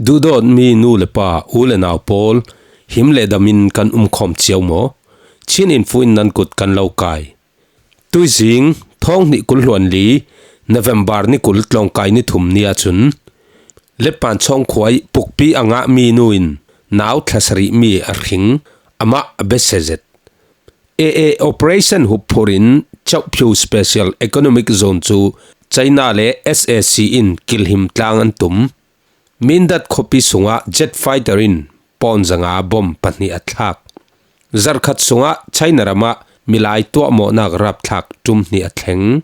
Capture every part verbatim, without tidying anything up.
Duhdawtmi nu le pa, u le nau pawl, him le damin kan umkhawm cio maw? Chin Info in nan kut kan lo kai. Tuizing, thawng hnih kul hluan li, November ni kul tlawngkai ni thum ni ahcun Lepanchawng khua ih pukpi a ngahmi nu in nau thlasarih mi a hring, amah a biasia zet. A A operation hupphur in Kyaukphyu Special Economic Zone cu China le S A C in kilhim tlang an tum. Mindat khuapi sungah jet fighter in pawn zanga bom pahnih a thlak. Zarhkhat sungah China ramah milai tuahmawhnak rapthlak ṭum hnih a thleng.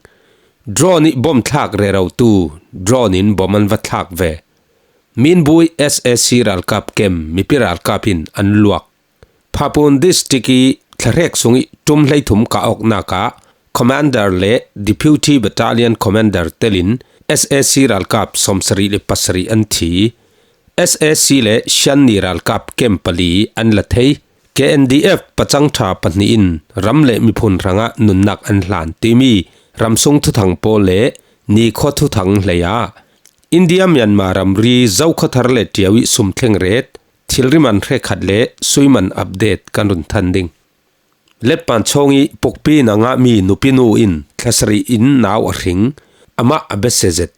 Drone ih bom thlak rerotu drone in bom an va thlak ve. Minbuih S A C ralkap kem mipi ralkap in an luak. Phapun District ih thlahrek sungih ṭum hleithum kah awknak ah Commander le Deputy Battalion Commander telin S A C ralkap sawmsarih le pasarih an thi. S A C le Shanni ralkap kem pali an la thei. K N D F pacang ṭha pahnih in ram le miphun hrangah nunnak an hlan timi ramsung thuthang pawl le nikhua thuthang hleiah India Myanmar ramri Zokhawthar le Ṭio ih sumthleng ret, thilri man hrekkhat le sui man update kan run than ding. Lepanchawng ih pukpi in a ngahmi nupinu in thlasarih in nau a hring, amah a biasia zet.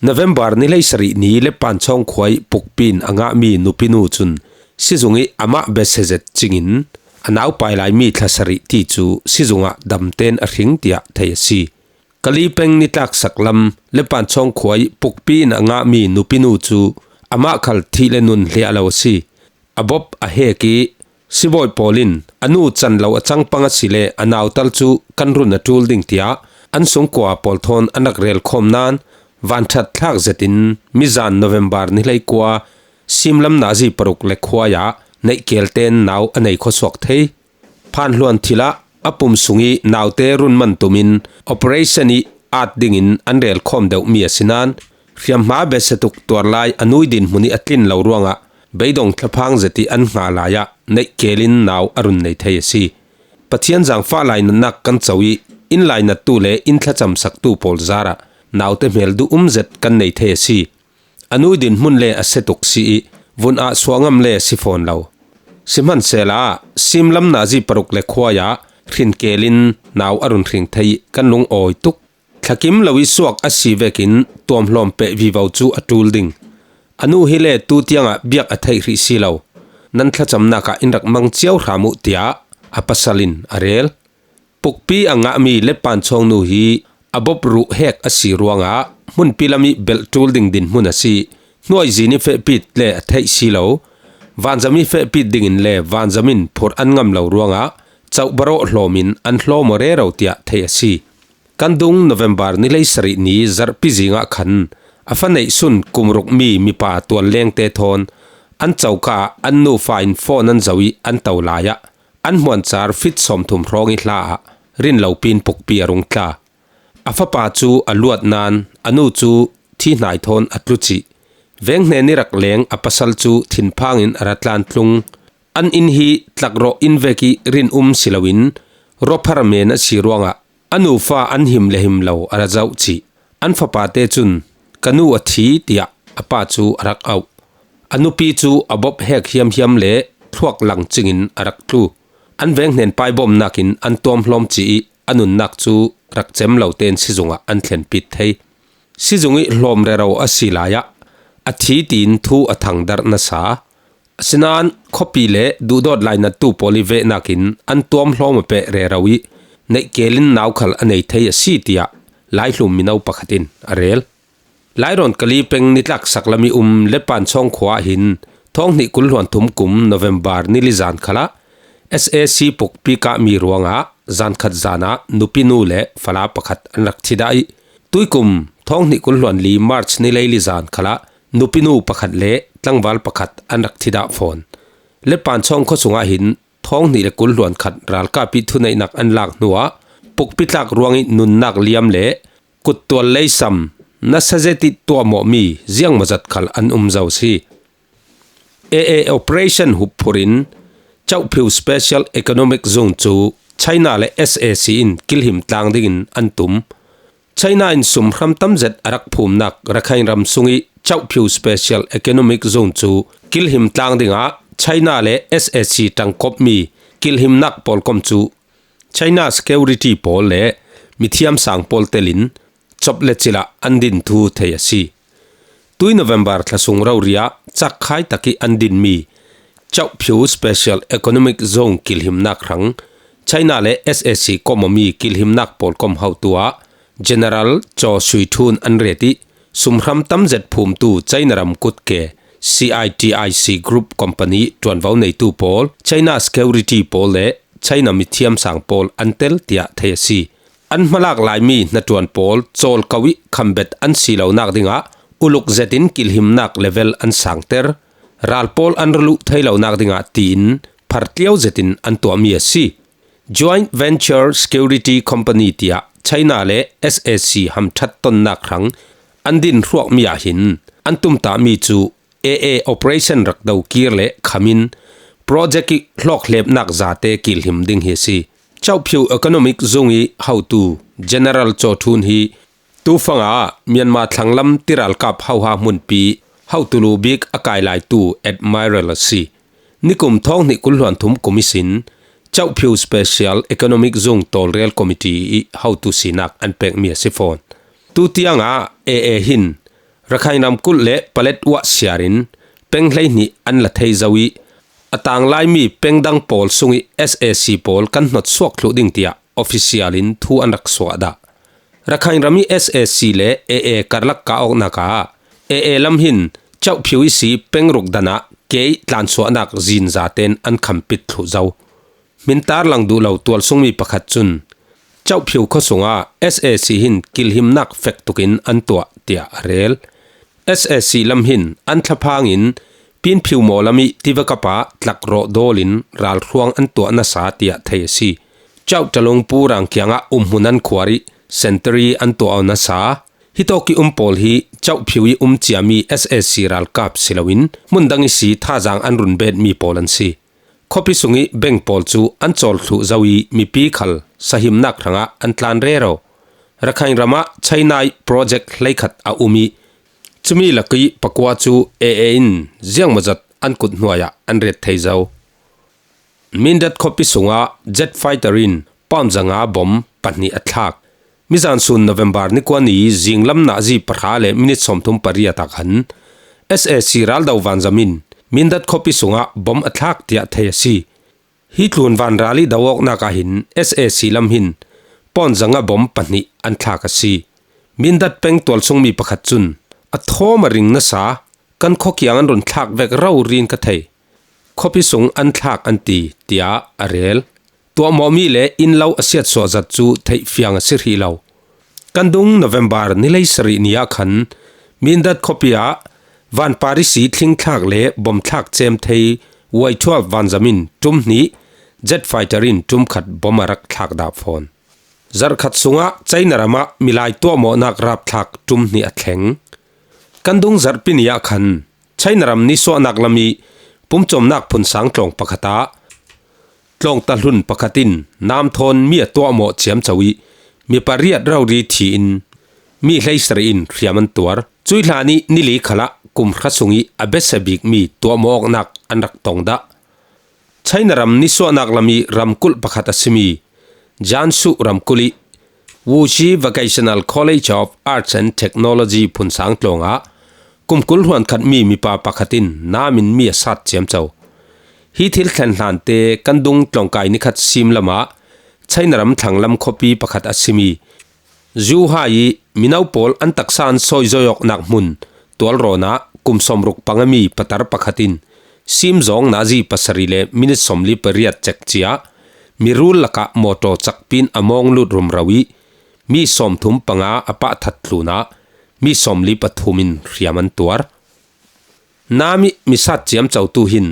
November ni hleisarih ni Lepanchawng khua ih pukpi in a ngahmi nupinu cun sizung ih amah biasia zet cingin a naupai laimi thlasarih ti cu sizung ah damten a hring tiah thei a si. Kali peng nitlak saklam Lepanchawng khua ih pukpi in a ngahmi nupinu cu amah khal thih le nun hliah lo a si. A bop a hek ih sibawi pawl in a nu can lo a cang pang asile a nautal cu kan run a ṭul ding tiah an sungkua pawl thawn an rak relkhawm nain vanṭhat thlak zetin mizan November ni hleikua simlam nazi paruk le khuai ah neihkel tein nau a nei khuasuak thei. Phanhluan thil ah a pum sungih naute run man tumin operation ih at dingin an relkhawm deuhmi a si nain hriamhma biasia tuk tuar lai a nui dinhmun ih a tlin lo ruangah beidong thlaphang zet ih an hngah lai ah neihkel in nau a run nei thei a si. Pathian zaangfah lainatnak kan co ih inn lainattu le inn thlacamsaktu pawl zarah naute hmel duh um zet kan nei thei a si. A nui dinhmun le a siatuk si ih vun ah suangam le si fawn lo. Sihmanhsehla simlam nazi paruk le khuai ah hrinkel in nau a run hring thei ih kan lungawi tuk. Thlakim lo ih suak a si vekin tuamhlawm peh vivo cu a ṭul ding. A nu hi le tu tiangah biak a theih hrih si lo. Nan thlacamnak ah in rak mang cio hram uh, tiah a pasal in a rel. Pukpi a ngahmi Lepanchawng nu hi a bop ruh hek a si ruangah hmunpi lam ih belh ṭul ding dinhmun a si. Hnuaizi nih fehpit le a theih si lo. Vanzam ih fehpit dingin le vanzam in phurh an ngam lo ruangah cohbarawh hlawm in an hlawm aw rero tiah theih a si. Kan dung November ni hleisarih ni zarhpi zingah khan a fa neih sun kum rukmi mipa tual lengte thawn an coka ah an nufa in phone an zoh ih an to lai ah an hmuancar fit sawmthum hrawng ih hla ah rinlopi in pukpi a rung tla. A fapa cu a luat nain a nu cu thi hnai thawn a tlu cih. Veng hnen ih rak leng a pasal cu thinphang in a ra tlan tlung. An inn hi tlakrawh inn vek ih rin um si loin ruaphar men a si ruangah a nufa an him le him lo a ra zoh cih. An fapate cun, "Ka nu a thi," tiah a pa cu a rak auh. A nupi cu a bop hek hiamhiam le thluak lang cingin a rak tlu. An veng hnen paibawmnak in an tuamhlawm cih ih a nunnak cu rak cem lo tein sizung ah an thlenpit thei. Sizung ih hlawm rero a si lai ah a thi tiin thu a thangdarh nasa. Asinain khuapi le duhdawt lainattu pawl ih vehnak in an tuamhlawm a peh rero ih neihkel in nau khal a nei thei a si, tiah Laihlum mino pakhat in a rel. Lairawn kali peng nitlak saklam ih um Lepanchawng khua ah hin thawng hnih kul hluan thum kum November ni lizan khalah S A C pukpi kahmi ruangah zankhat zan ah nupinu le fala pakhat an rak thi dah ih tuikum thawng hnih kul hluan li March ni lei lizan khalah nupinu pakhat le tlangval pakhat an rak thi dah fawn. Lepanchawng khuasung ah hin thawng hnih le kul hluan khat ralkap ih thuneihnak an lak hnuah pukpi tlak ruangih nunnak liam le kuttual leisam nasa zet ih tuahmawhmi ziangmawzat khal an um zo si. A A operation hupphur in Kyaukphyu Special Economic Zone cu China le S A C in kilhim tlang dingin an tum. China in sumhram tamzet a rak phumnak Rakhine ram sungih Kyaukphyu Special Economic Zone cu kilhim tlang dingah China le S A C ṭangkawpmi kilhimnak pawlkom cu China security pawl le mithiam sang pawl telin cawp le cilh ah an din thu thei a si. Tui November thla sung rori ah cakkhai takih an dinmi Kyaukphyu Special Economic Zone kilhimnak hrang China le S A C kawmawmi kilhimnak pawlkom hotu ah General Chaw Sui Thun an ret ih, sumhram tamzet phumtu China ram kutke C I T I C Group Company ṭuanvo neitu pawl, China security pawl le China mithiam sang pawl an tel, tiah thei a si. An hmalak laimi hnaṭuan pawl cawl ko ih khambet an si lonak dingah uluk zetin kilhimnak level an sangter, ral pawl an ra luh thei lonak dingah tiin phartliau zetin an tuahmi a si. Joint Venture Security Company tiah China le S A C hamṭhat tonnak hrang an din hruakmi ah hin an tumtahmi cu A A operation rak do kir le khamin project ih hlawkhlepnak zate kilhim ding hi a si. Kyaukphyu Economic Zone ih hotu General Chaw Thun hi tufang ah Myanmar thlanglam tiralkap hoha hmunpi hotu lu bik a kai laitu Admiral a si. Nikum thawng hnih kul hluan thum kum ihsin Kyaukphyu Special Economic Zone Tawlrel Committee ih hotu sinak an pekmi a si fawn. Tutiangah A A hin Rakhine ramkulh le Paletwa siar in peng hleihnih an la thei zo ih, a tanglaimi peng dang pawl sungih S A C pawl kan hnawt suak thluh ding tiah official in thu an rak suah dah. Rakhine ram ih S A C le A A karlak kah awknak ah A A lam hin Kyaukphyu ihsi peng ruk dan ah keih tlansuahnak zin zaten an khampit thluh zo. Hmintar lang duh lo tualsungmi pakhat cun Kyaukphyu khuasung ah S A C hin kilhimnak fek tukin an tuah, tiah a rel. S A C lam hin an thlaphang in Pinphiu maw lam ih tivakapa tlak rawh dawl in ralhruang an tuah nasa, tiah thei a si. Kyauktalung Pu Rang kiangah umhmun an khuar ih sentry an tuah aw nasa. Hitawk ih um pawl hi Kyaukphyu ih um ciami S A C ralkap si loin hmun dang ihsi thazaang an run betmi pawl an si. Khuapi sungih bank pawl cu an cawl thluh zo ih mipi khal sahimnak hrangah an tlan rero. Rakhine ram ah China ih project hleikhat a um ih, cumi lakih pakua cu A A in ziangmawzat an kut hnuai ah an ret thei zo. Mindat khuapi sungah jet fighter in pawn zanga bom pahnih a thlak. Mizan sun November ni kua ni zinglam nazi pahra le minit sawmthum pariat ah khan S A C raldo vanzam in Mindat khuapi sungah bom a thlak, tiah thei a si. Hi tlun vanral ih do awknak ah hin S A C lam hin pawn zanga bom pahnih an thlak a si. Mindat peng tualsungmi pakhat cun a thawm a ring nasa, kan khuakiang an run thlak vek rori in ka thei. Khuapi sung an thlak an ti, tiah a rel. Tuahmawhmi le innlo a siatsuah zat cu theihfiang a si hrih lo. Kan dung November ni leisarih ni ah khan Mindat khuapi ah vanpar ihsi thlingthlak le bom thlak cem thei Y twelve vanzam in ṭum hnih, jet fighter in ṭum khat bom a rak thlak dah fawn. Zarhkhat sungah China ram ah milai tuahmawhnak rapthlak ṭum hnih a thleng. Kan dung zarhpi ni ah khan China ram nisuahnak lam ih pumcawmnak phunsang tlawng pakhat ah tlawngta hlun pakhat in namthawn mi a tuahmawh ciamco ih mi pariat rori thi in mi hleisarih in hriam an tuar. Cuih hlan ih ni li khalah kum hra sungih a biasa bikmi tuahmawh awknak an rak tong dah. China ram nisuahnak lam ih ramkulh pakhat a simi Jiangsu ramkulh ih Wuxi Vocational College of Arts and Technology phunsang tlawngah kum kul hluan khatmi mipa pakhat in nam in mi a sat ciamco. Hi thil thlen hlante kan dung tlawngkai nikhat sim lamah China ram thlanglam khuapi pakhat a simi Zhu Hai ih mino pawl an taksa an sawizawi awknak hmun tualrawn ah kum sawmruk panga mi patar pakhat in sim zawng nazi pasarih le minit sawmli pariat cek ciah mirul lakah mawtaw cakpi in a mawng lut rumro ih mi sawmthum panga a pahthat tlunah mi sawmli pathum in hriam an tuar. Nam ih mi sat ciamcotu hin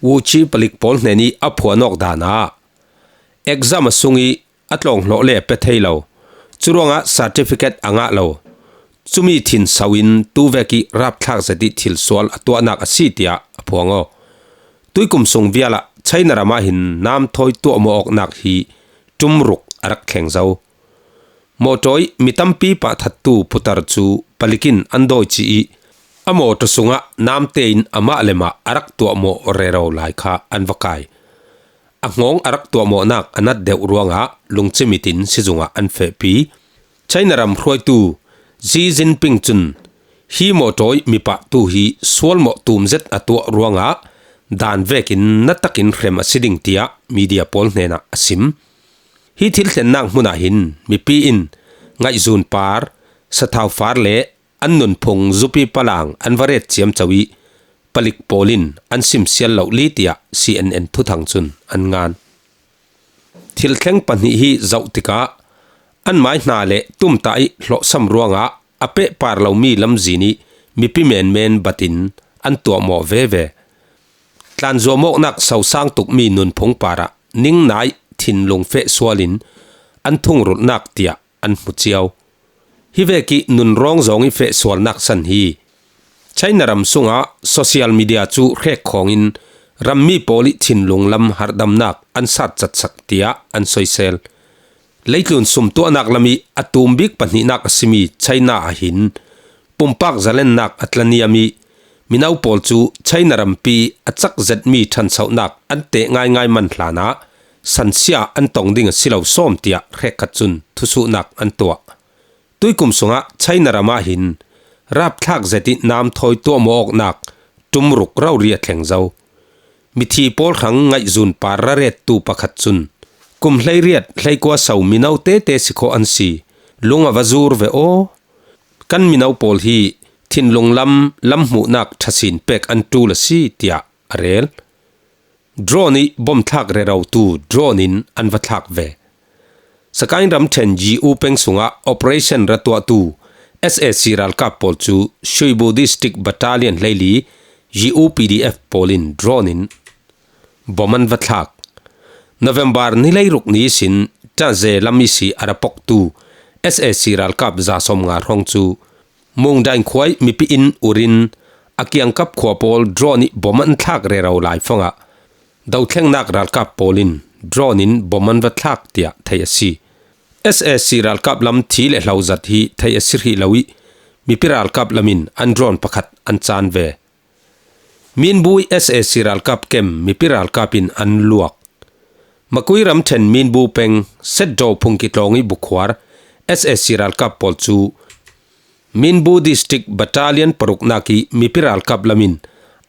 Wuxi palik pawl hnenih a phuan awk dan ah exam a sung ih a tlawnghlawh le a pe thei lo. Curuangah certificate a ngah lo. Cumi thinso in tuvek ih rapthlak zet ih thilsual a tuahnak a si, tiah a phuang aw. Tuikum sung vialah China ram ah hin namthawi tuahmawh awknak hi ṭum ruk a rak thleng zo. mawtawi mi tampi pahthattu putar cu palik in an dawi ci ih, a mawtaw sungah namte in amah le mah a rak tuahmawh rero lai kha an va kai. A hngawng a rak tuahmawhnak a nat deuh ruangah lungcimit in sizungah an fehpi. China ram hruaitu Xi Jinping cun hi mawtawi mipahtu hi sualmawh tum zet a tuah ruangah dan vekin na takin hrem a si ding, tiah media pawl hnenah a sim. Hi thil thlennak hmunah hin mipi in ngaihzun par, sathau far le an nunphung zupi palang an va ret ciamco ih palik pawl in an simsial loh li, tiah C N N thuthang cun an ngan. Thil thleng pahnih hi zoh tikah an mai hna le tumtah ih hlawhsam ruangah a pehpar lomi lamzin ih mipi menmen batin an tuahmawh veve. Tlanzuamawknak sosang tukmi nunphung parah ningnaih thinlung feh sual in an thungrulhnak tiah an hmu cio. Hi vekih nunrawng zawng ih feh sualnak san hi. China ram sungah social media cu hrek khawngin rammi pawl ih thinlung lam harhdamnak an sat catsak tiah an soisel. Leitlun sumtuahnak lam ih a tum bik pahnihnak a simi China ah hin pumpak zalennak a tlaniam ih mino pawl cu China rampi a cak zetmi ṭhansohnak an teh ngaingai man hlanah sansia an tong ding a si lo sawm, tiah hrekkhat cun thusuhnak an tuah. Tuikum sungah China ram ah hin rapthlak zet ih namthawi tuahmawh awknak ṭumruk rori a thleng zo. Mithi pawl hrang ngaihzun par rarettu pakhat cun kum hleiriat hleikua so mino tete si khawh an si. Lung a va zur ve aw. Kan mino pawl hi thinlung lam lamhmuhnak ṭha sin pek an ṭul a si, tiah a rel. Drone ih bom thlak rerotu drone in an va thlak ve. Sakain ramṭhen Yiwu peng sungah operation ra tuahtu S A C ralkap pawl cu Shuibu District Battalion hleili Yiwu P D F pawl in drone in bom an va thlak. November ni hleiruk ni ihsin Taze lam ihsi a ra poktu S A C ralkap za sawmnga hrawng cu Mungdain khua ih mipi inn urin a kiangkap khua pawl drone ih bom an thlak rero lai fangah dothlengnak ralkap pawl in drone in bom an va thlak tiah theih a si. S A C ralkap lam thi le hlo zat hi theih a si hrih lo ih mipi ralkap lam in an drone pakhat an caan ve. Minbu ih S A C ralkap kem mipi ralkap in an luak. Makui ramṭhen Minbu peng Setdaw phungki tlawng ih bukhuar S A C ralkap pawl cu Minbu District Battalion paruknak ih mipi ralkap lam in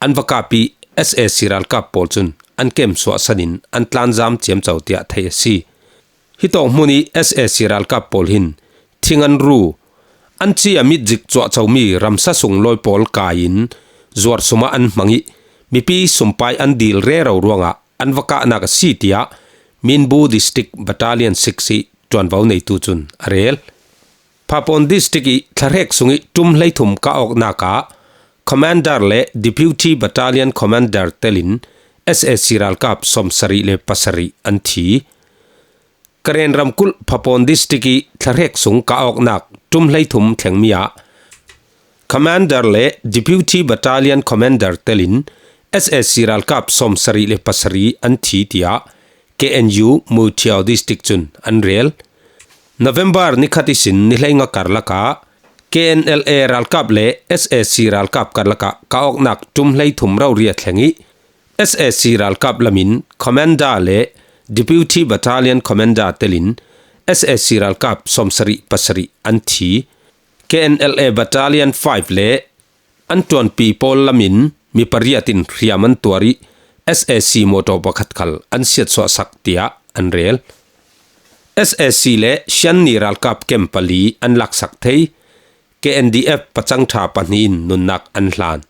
an va kap ih S A C ralkap pawl cun an kem suahsan in an tlanzam ciamco tiah theih a si. Hitawk hmun ih S A C ralkap pawl hin thing an ru, an ci a mitzik cuahcomi ramsa sunglawi pawl kai in zuar sum ah an hmang ih mipi sumpai an dil rero ruangah an va kahnak a si, tiah Minbu District Battalion six ih ṭuanvo neitu cun a rel. Phapon District ih thla hrek sungih ṭum hleithum kah awknak ah Commander le Deputy Battalion Commander telin S A C ralkap sawmsarih le pasarih an thi. Karen ramkulh Phapon District ih thla hrek sung kah awknak ṭum hleithum thlengmi ah Commander le Deputy Battalion Commander telin S A C ralkap sawmsarih le pasarih an thi, tiah K N U Mutiaw District cun an rel. November nikhat ihsin nihleinga karlak ah K N L A ralkap le S A C ralkap karlak ah kah awknak ṭum hleithum rori a thleng ih S A C ralkap lam in Commander le Deputy Battalion Commander telin S A C ralkap sawmsarih pasarih an thi. K N L A Battalion five le an ṭuanpi pawl lam in mi pariat in hriam an tuar ih S A C mawtaw pakhat khal an siatsuahsak tiah an rel. S A C le Shanni ralkap kem pali an laksak thei. K N D F pacang ṭha pahnih in nunnak an hlan.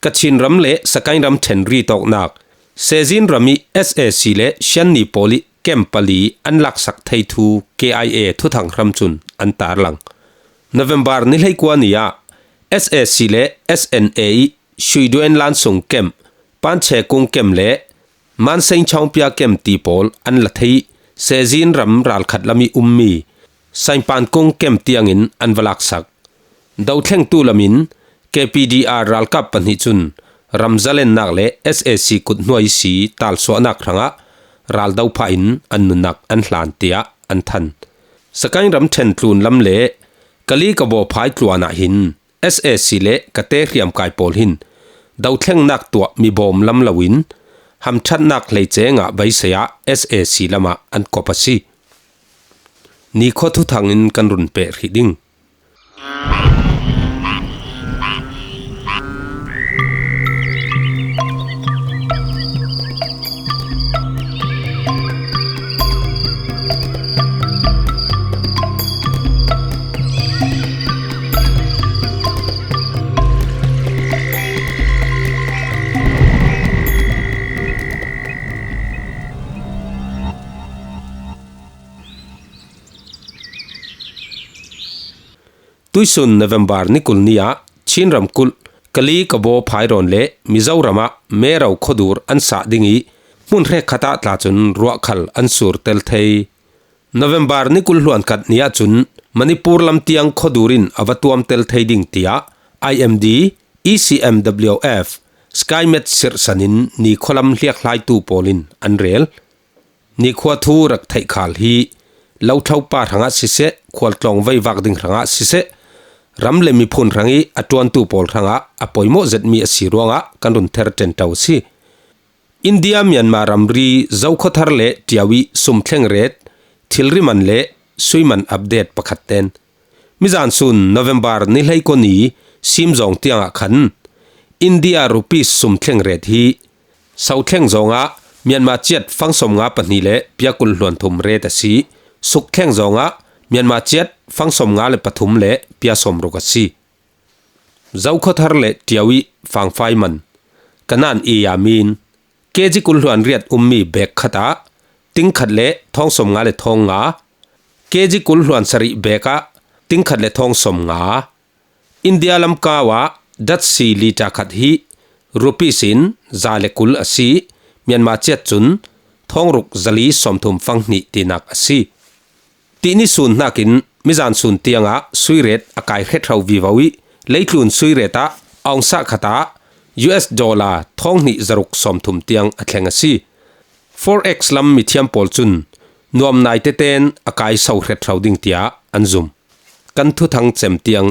Kachin ram le Sakain ramṭhen ritawknak Sezin ram ih S A C le Shanni pawl ih kem pali an laksak thei thu K I A thuthang hram cun an tarlang. November ni hleikua ni ah S A C le S N A ih Shuiduen lan sung kem, Panchekung kem le Manseng Chongpia kem ti pawl an la thei ih Sezin ram ralkhat lam ih ummi Sainpankung kem tiangin an va laksak. Dothlengtu lamin K P D R ralkap pahnih cun ramzalennak le S A C kuthnuai ihsi talsuahnak hrangah raldo phah in an nunnak an hlan tiah an than. Sakaing ramṭhen tlun lam le Kalikabaw phai tluanah hin S A C le Kate hriamkai pawl hin dothlengnak tuah mi bawm lam loin hamṭhatnak hleice ngah beisei ah S A C lamah an kop a si. Nikhua thuthang in kan run peh hrih ding. Tuisun November ni kul ni ah Chin ramkulh Kalikabaw phairawn le Mizoram ah Mero khuadur an sah ding ih hmun hrekkhat ah tla cun ruah khal an sur tel thei. November ni kul hluan khat ni ahcun Manipur lam tiang khuadur in a va tuam tel thei ding, tiah I M D, E C M W F, Skymet sirhsan in nikhua lam hliakhlaitu pawl in an rel. Nikhua thu rak theih khal hi lo thlopa hrangah siseh, khualtlawng veivak ding hrangah siseh, ram le miphun hrangih a ṭuantu pawl hrangah a poimawh zetmi a si ruangah kan run ther ṭenṭo a si. India Myanmar ramri Zokhawthar le Ṭiau ih sumthleng ret, thilri man le sui man update pakhat ten. Mizan sun November ni hleikua ni sim zawng tiangah khan India rupees sumthleng ret hi sothleng zawngah Myanmar ciat fang sawmnga pahnih le pia kul hluan thum ret a si. Sukthleng zawngah Myanmar ciat fang sawmnga le pathum le pia sawmruk a si. Zokhawthar le Ṭiau ih fangfai man, Kanan i yamin, K G kul hluan riat ummi bag khat ah tingkhat le thawng sawmnga le thawng nga, K G kul hluan sarih bag ah tingkhat le thawng sawmnga. India lamkau ah datsi liter khat hi rupees in za le kul a si, Myanmar ciat cun thawng ruk zali sawmthum fanghnih tinak a si. Tihni sun hnakin mizan sun tiangah sui ret a kai hret hro vivo ih leitlun sui ret ah aung sah khat ah U S dollar thawng hnih zaruk sawmthum tiang a thleng a si. Forex lam mithiam pawl cun nuam naite ten a kai so hret hro ding tiah an zum. Kan thuthang cem tiang